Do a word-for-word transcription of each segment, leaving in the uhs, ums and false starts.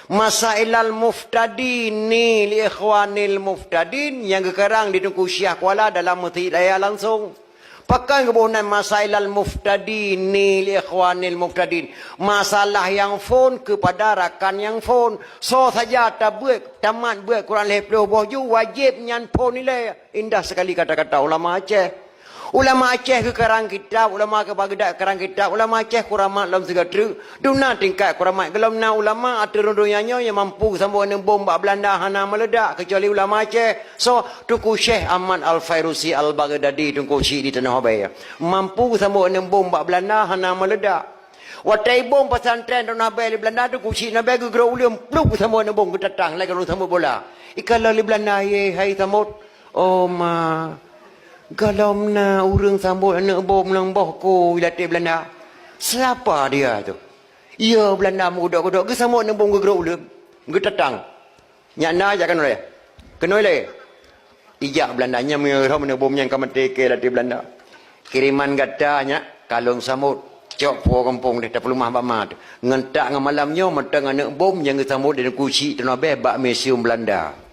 Masailal Muftadin ni li Ikhwanil Muftadin nyang geukarang di Teungku Syiah Kuala dalam Meuseujid Raya langsong. Pakon geuboh nan Masailal Muftadin ni li Ikhwanil Muftadin? Masalah nyang phon keupada rakan nyang phon. Soe saja tabeuet, tamat beuet Quran lhèe ploh boh ju, wajéb nyan phon ilèe. Indah sekali kata-kata ulama Aceh. Ulama Aceh geukarang kitab, ulama Baghdad geukarang kitab, ulama Aceh kuramat lom sigoe treuk. Dum na tingkat kuramat, gohlom na ulama ateueh rhueng donya nyoe nyang mampu geusambot aneuk bom bak Beulanda hana meuledak, keucuali ulama Aceh. Soe? Teungku Syekh Ahmad Al-Fairusi Al-Baghdadi, Teungku Chik di Tanoh Abee. Mampu geusambot aneuk bom bak Beulanda hana meuledak. Watèe ibom pesantren Tanoh Abee lé Beulanda, Teungku Chik Tanoh Abee geugrôp u leuen, plup, geusambot aneuk bom, geutatang lagèe ureueng sambot bola. Ikalon lé Beulanda, "Ye, hai sambot." "Oh ma, gohlom na ureueng sambot aneuk bom lam boh kôi latèe Beulanda." "Siapa dia tu?" "Iya, Beulanda meugeudok-geudok, geusambot aneuk bom geugrôp u leuen, geutatang." "Nyak na, jak keunoe lé." "Keunoe lé." Ijak Beulanda, nyan meunyoe lheueh aneuk bom nyan ka maté kèe latèe Beulanda. "Kiriman gata nyak ka lôn sambot. Cok puwoe gampông deh, tapeuleumah bak ma teuh. Ngon tak ngon malam nyoe mantong aneuk bom nyang geusambot lé Teungku Chik Tanoh Abee bak museum Beulanda."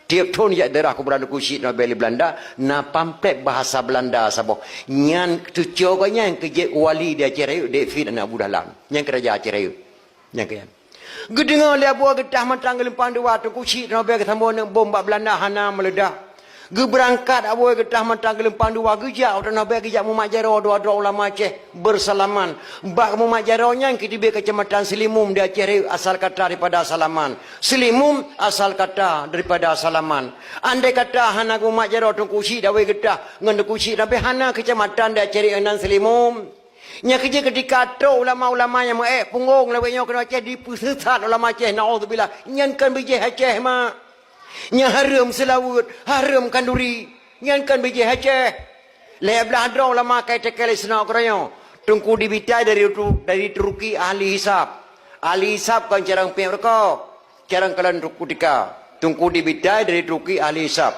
Tiep thon jak ziarah kuburan Teungku Chik Tanoh Abee lé Beulanda, na pamflet bahasa Beulanda saboh. Nyan teucok gobnyan keu jeuet wali di Aceh Rayeuk, David aneuk Abu Dahlan. Nyan keu raja Aceh Rayeuk. Nyan keu nyan. Geudeungoe lé Abu Geutah Mantang Geulumpang Dua, Teungku Chik Tanoh Abee geusambot aneuk bom bak Beulanda hana meuledak. Geubeurangkat Abu Geutah Mantang Geulumpang Dua, geujak u Tanoh Abee, geujak mumat jaroe dua droe ulama Aceh beusalaman. Bak mumat jaroe nyan keutibée Keucamatan Seulimum di Aceh Rayeuk, asal kata daripada salaman. Seulimum asal kata daripada salaman. Andai kata hana geumumat jaroe Teungku Chik Dawé Geutah ngon Teungku Chik Tanoh Abee, hana keucamatan di Aceh Rayeuk nan Seulimum. Nyan keuh jeuet keutika trok ulama-ulama nyang meu-ék punggong lawét nyoe keunoe Aceh, dipeuseusat ulama Aceh, naudzubillah. Nyan kon bijéh Aceh, mak. Nyan hareuem seulaweuet, hareuem khanduri. Nyan kon bijéh Aceh. Lhèe blaih droe ulama ka itékèe lé Snouck Hurgronje. Teungku Dibitai dari Tu-, dari Turki, ahli hisab. Ahli hisab kon carông piep rukok. Carông kalon Teungku Tika. Teungku Dibitai dari Turki, ahli hisab.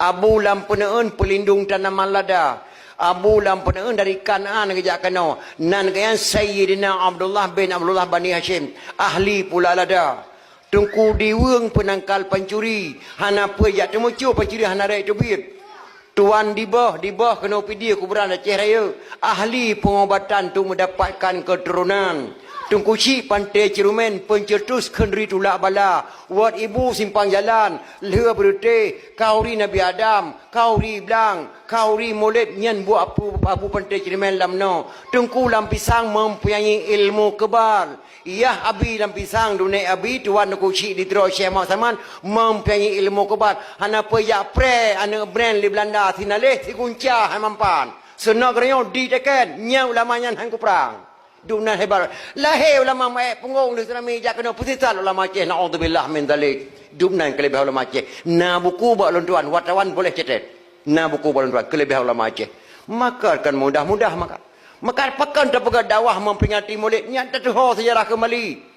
Abu Lam Peuneuen, peulindong tanaman lada. Abu Lam Peuneuen dari Kanaan geujak keunoe. Nan geuh nyan Sayyidina Abdullah bin Abdullah Bani Hasyim, ahli pula lada. Teungku Diweueng, peunangkal pancuri. Hana peue jak teumucue, pancuri hana rhot teubiet. Tuan Dibôh, Dibôh keunoe Pidie, kuburan Aceh Rayeuk, ahli peungobatan untuk meudapatkan keuturonan. Teungku Chik, Panté Ceureumèn, peuncetus khanduri tulak bala. Wot Ibu, simpang jalan, lheueh beureutéh, khanduri Nabi Adam, khanduri blang, khanduri Maulid, nyan buet Abu, Abu Panté Ceureumèn lam noe. Teungku Lam Pisang mempunyai ilmu kebal. Yah Abi Lam Pisang, dunek Abi, tuan Teungku Chik di Tiro Syekh Muhammad Saman, mempunyai ilmu kebal. Hana peue jak preh aneuk brand lé Beulanda, sinaleh sigunca hai mampan. Snouck Hurgronje diteken, nyan ulama nyan han kuprang. Dum nan hebat. Lahé ulama meu-ék punggong di Seurami jak keunoe peuseusat ulama Aceh, naudzubillah min dzalik. Dum nan keuleubeh ulama Aceh. Na buku bak lôn tuan, wartawan boleh catat. Na buku bak lôn tuan, keuleubeh ulama Aceh. Maka kon mudah-mudah maka. Maka pakon tapeugah dakwah memperingati Maulid, nyan tateuho seujarah keumbali.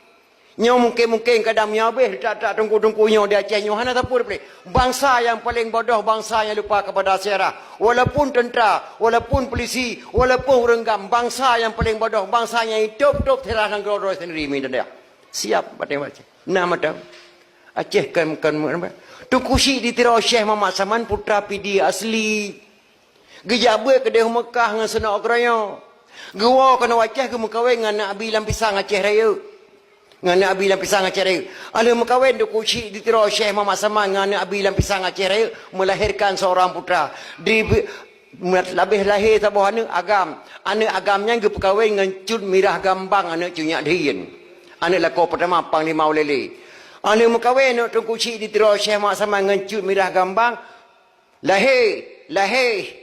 Nyoe mungken-mungken kadang meunyoe habéh that-that teungku-teungku nyoe di Aceh nyoe hana sapeue teupeuleueh. Bansa nyang paleng bodoh, bansa nyang lupa kepada sejarah. Walaupun teuntara, walaupun pulisi, walaupun ureueng gam, bansa nyang paleng bodoh, bansa nyang itôp-tôp sejarah nanggroe droe sendiri, mi teuntara. Siap bateng Aceh. Nah, mantong. Aceh kan, kan, Teungku Chik di Tiro Syekh Muhammad Saman, putra Pidie asli. Geujak beuet keudeh Meukah ngon Snouck Hurgronje. Geuwoe keunoe Aceh geumeukawen ngon aneuk Abi Lam Pisang Aceh Rayeuk. Ngon aneuk Abi Lam Pisang Aceh Rayeuk. Alheuh meukawen Teungku Chik di Tiro Syekh Muhammad Saman ngon aneuk Abi Lam Pisang Aceh Rayeuk, melahirkan seorang putra. Di, leubeh lahé saboh aneuk agam. Aneuk agam nyan geupeukawen ngon Cut Mirah Gambang, aneuk Cut Nyak Dhien. Aneuk lakoe peurtama Panglima Ulee Lheue. Alheuh meukawen aneuk Teungku Chik di Tiro Syekh Muhammad Saman ngon Cut Mirah Gambang, lahé, lahé,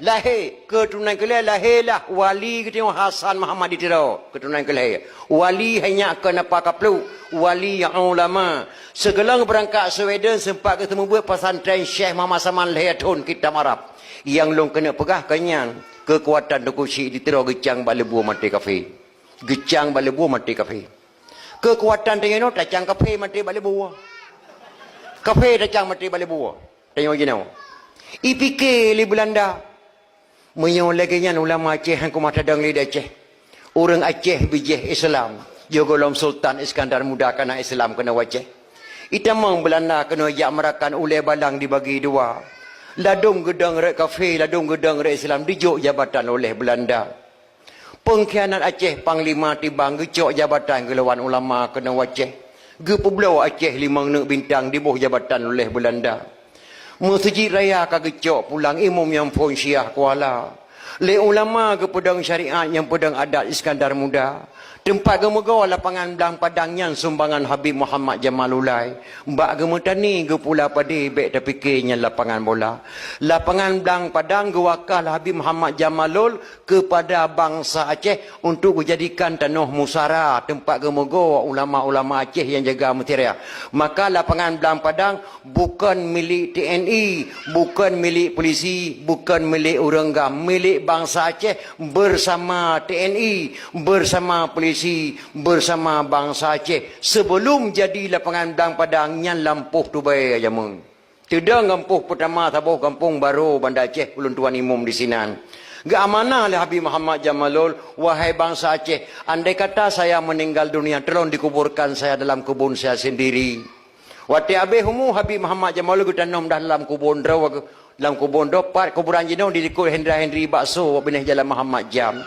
lahé, keuturonan keulhèe lahé lah wali geutanyoe Hasan Muhammad di Tiro, keuturonan keulhèe. Wali hai nyak kon apa kapluek, wali ulama. Sigohlom beurangkat Sweden seumpat geuseumeubeuet pesantren Syekh Muhammad Saman lhèe thon kitab Arab. Nyang lôn keuneuk peugah keu nyan, keukuatan Teungku Chik di Tiro geucang bak leubue maté kafé. Geucang bak leubue maté kafé. Keukuatan tanyoe nyoe tacang kafé maté bak leubue. Kafé tacang maté bak leubue. Tanyoe jinoe. Ipike lé Beulanda. Meunyoe lagèe nyan ulama Aceh han keumah tadong lé di Aceh. Ureueng Aceh bijéh Islam. Jih gohlom Sultan Iskandar Muda kana Islam keunoe u Aceh. Itamong Beulanda keunoe jak meurakan ulèe balang dibagi dua. Ladôm geudong rot kafé, ladôm geudong rot Islam dijok jabatan oleh Beulanda. Peungkhianat Aceh, Panglima Tibang geucok jabatan geulawan ulama keunoe u Aceh. Geupeubloe Aceh limong neuk bintang diboh jabatan oleh Beulanda. Meuseujid raya ka geucok pulang imum nyang phon Syiah Kuala. Lé ulama geupeudong syariat nyang peudong adat Iskandar Muda. Teumpat geumeugoe lapangan Blang Padang nyan sumbangan Habib Muhammad Jamalulai. Bak geumeutani geupula padé bèk tapike nyan lapangan bola. Lapangan Blang Padang geuwakah lé Habib Muhammad Jamalul keupada bansa Aceh untuk geujadikan tanoh musara teumpat geumeugoe ulama-ulama Aceh nyang jaga meuseujid raya. Maka lapangan Blang Padang bukon milék T N I, bukon milék polisi, bukon milék ureueng GAM, milék bansa Aceh bersama T N I, bersama polisi, bersama bansa Aceh. Sebelum jadi lapangan Blang Padang nyan lampôh Tubai jameun. Teudong gampông peutama saboh gampông Baro Banda Aceh, ulôn tuan imum disinan. Geuamanah lé Habib Muhammad Jamalul, "Wahai bansa Aceh, andai kata saya meninggal dunia, tolong dikuburkan saya dalam kebun saya sendiri." Watèe abéh umu Habib Muhammad Jamalul geutanom dah lam kubon droe, lam kubon droe pat kuburan jinoe di likot Hendra Hendri Bakso, binéh Jalan Muhammad Jam.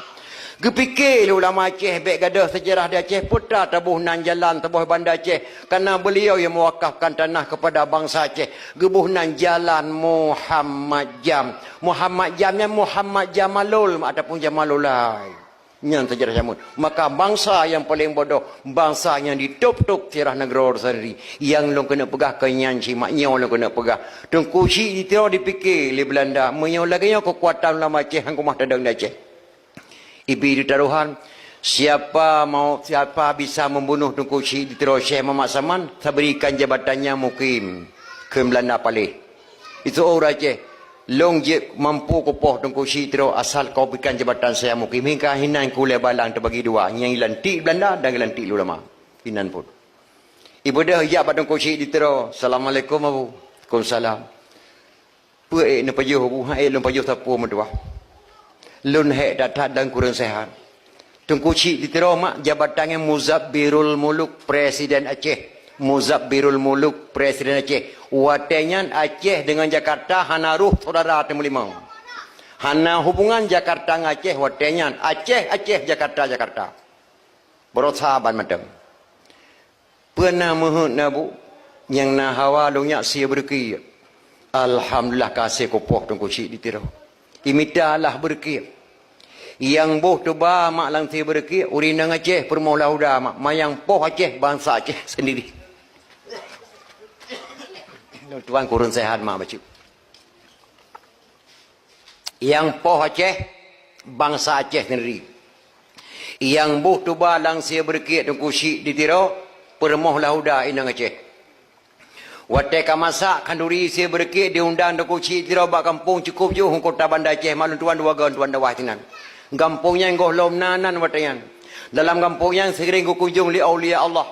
Geupike lé ulama Aceh bèk gadôh seujarah di Aceh, peue ta taboh nan jalan saboh Banda Aceh, karena beliau yang mewakafkan tanah kepada bangsa Aceh, geuboh nan Jalan Muhammad Jam. Muhammad Jam nyan Muhammad Jamalul ataupun Jamalulai. Nyan seujarah jameun. Maka bansa nyang paleng bodoh, bansa nyang ditôb-tôb seujarah nanggroe sendiri. Nyang lôn keuneuk peugah keu nyan cit, mak nyoe lôn keuneuk peugah. Teungku Chik di Tiro dipike lé Beulanda, meunyoe lagèe nyoe keukuatan ulama Aceh, han keumah tadong di Aceh. Ibi di tarohan, siapa mau, siapa bisa membunuh Teungku Chik di Tiro Syekh Muhammad Saman, saya berikan jabatannya mukim. Kheun Beulanda paléh. Itu ureueng Aceh, lôn jeuet mampu kupoh Teungku Chik di Tiro asal kau berikan jabatan saya mukim. Hingga hinan kulèe balang teubagi dua, nyang geulantik Beulanda dan geulantik ulama. Hinan phôn. Ibeudôh jak bak Teungku Chik di Tiro, "Assalamualaikum, Abu." "Waalaikumsalam." "Peue ék neupajoh, Abu?" "Han ék lôn pajoh sapeue meutuah. Lôn hék that-that dan kureueng seuhat." Teungku Chik di Tiro mak jabatan nyan Muzabbirul Muluk, Presiden Aceh. Muzabbirul Muluk, Presiden Aceh. Watèe nyan Aceh deungon Jakarta hana roh syedara teumeulimong. Hana hubungan Jakarta ngon Aceh watèe nyan. Aceh, Aceh, Jakarta, Jakarta. Baroesa ban mantong. Peue na meuheuet na bu, nyang na hawa lôn nyak sie beureukiek. Alhamdulillah ka sie kupoh Teungku Chik di Tiro. Imita lah beureukiek. Nyang boh tuba mak lam sie beureukiek, ureueng inong Aceh peurumoh Lahuda mak, manyang poh Aceh bansa Aceh sendiri. Lôn tuan kureueng seuhat mak bacut. Nyang poh Aceh, bansa Aceh sendiri. Nyang boh tuba lam sie beureukiek Teungku Chik di Tiro, peurumoh Lahuda inong Aceh. Watèe ka masak khanduri sie beureukiek diundang Teungku Chik di Tiro bak gampông cukôp jiôh ngon kota Banda Aceh, mak lôn tuan dua goe tuan dakwah sinan. Gampông nyan gohlom na nan watèe nyan. Dalam gampông nyan seuring geukunjong lé aulia Allah.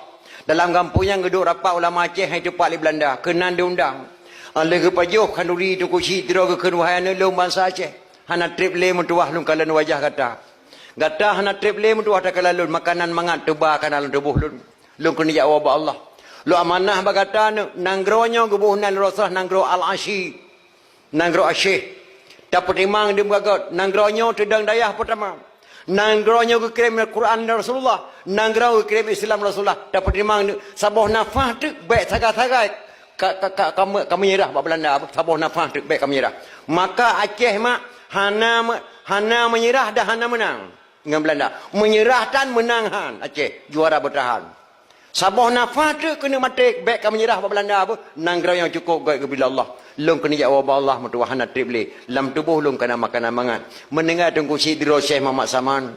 Dalam gampông nyan geuduek rapat ulama Aceh nyang teupat lé Beulanda, keunan diundang. Lheueh geupajoh khanduri Teungku Chik di Tiro geukheun, "Wahai aneuk lôn bansa Aceh, hana treb lé meutuah lôn kalon wajah gata. Gata hana treb lé meutuah takalon lôn, makanan mangat tuba ka na lam tuboh lôn. Lôn keuneuk jak woe bak Allah. Lôn amanah bak gata aneuk, nanggroe nyoe geuboh nan lôn rasa nanggroe Al-Asyi." Nanggroe Aceh. Tapeutimang di meugagot, nanggroe nyoe teudong dayah peutama. Nanggroe nyoe geukirém Al-Quran dari Rasulullah. Nanggroe geukirém Islam Rasulullah. Tapeutimang di saboh nafah teuk bèk sagai-sagai ka, ka, ka, ka me-, ka meunyeurah bak Beulanda. Saboh nafah teuk bèk ka meunyeurah. Maka Aceh mak hana me-, hana meunyeurah dan hana meunang ngon Beulanda. Meunyeurah tan meunang han Aceh, juara beutahan. Saboh nafah teuk keuneuk maté, bèk ka meunyeurah bak Beulanda beuh. Nanggroe nyang cukôp göt geubila Allah. Lôn keuneuk jak woe bak Allah meutuah hana treb lé. Lam tuboh lôn ka na makanan mangat. Meuninggai Teungku Chik di Tiro Syekh Muhammad Saman.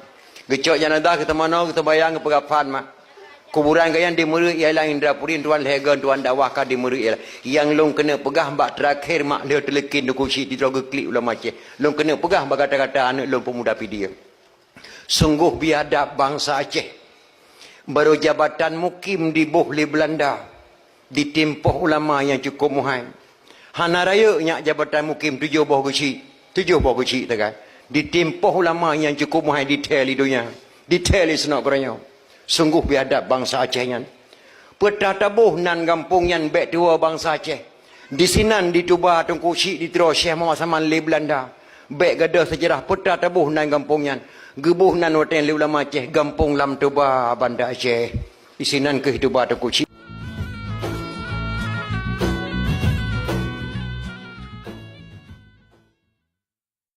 Geucok janazah geuteumanoe, geuteumbayang, geupeugah phan mak. Kuburan gobnyan di Meureue ialah Indrapuri, tuan lhèe goe tuan dakwah ka di Meureue ialah. Nyang lôn keuneuk peugah bak teurakhé mak lheueh teuleukin Teungku Chik di Tiro geuklik ulama Aceh. Lôn keuneuk peugah bak gata-gata aneuk lôn peumuda Pidie. Sunggoh biadab bansa Aceh. Barô jabatan mukim diboh lé Beulanda, ditimpoh ulama nyang cukôp muhai. Hana rayeuk nyak jabatan mukim tujoh boh geuchik, tujoh boh geuchik tagai. Ditimpoh ulama nyang cukôp muhai dithèe lé donya, dithèe lé seunok geuranyoe. Sunggoh biadab bansa Aceh nyan. Peutah taboh nan gampông nyan bék tuwoe bansa Aceh. Disinan dituba Teungku Chik di Tiro Syekh Muhammad Saman lé Beulanda. Bék gadôh seujarah peutah taboh nan gampông nyan. Geuboh nan watée lé ulama Aceh gampông Lam Toba Banda Aceh. Disinan kheueh tuba Teungku Chik.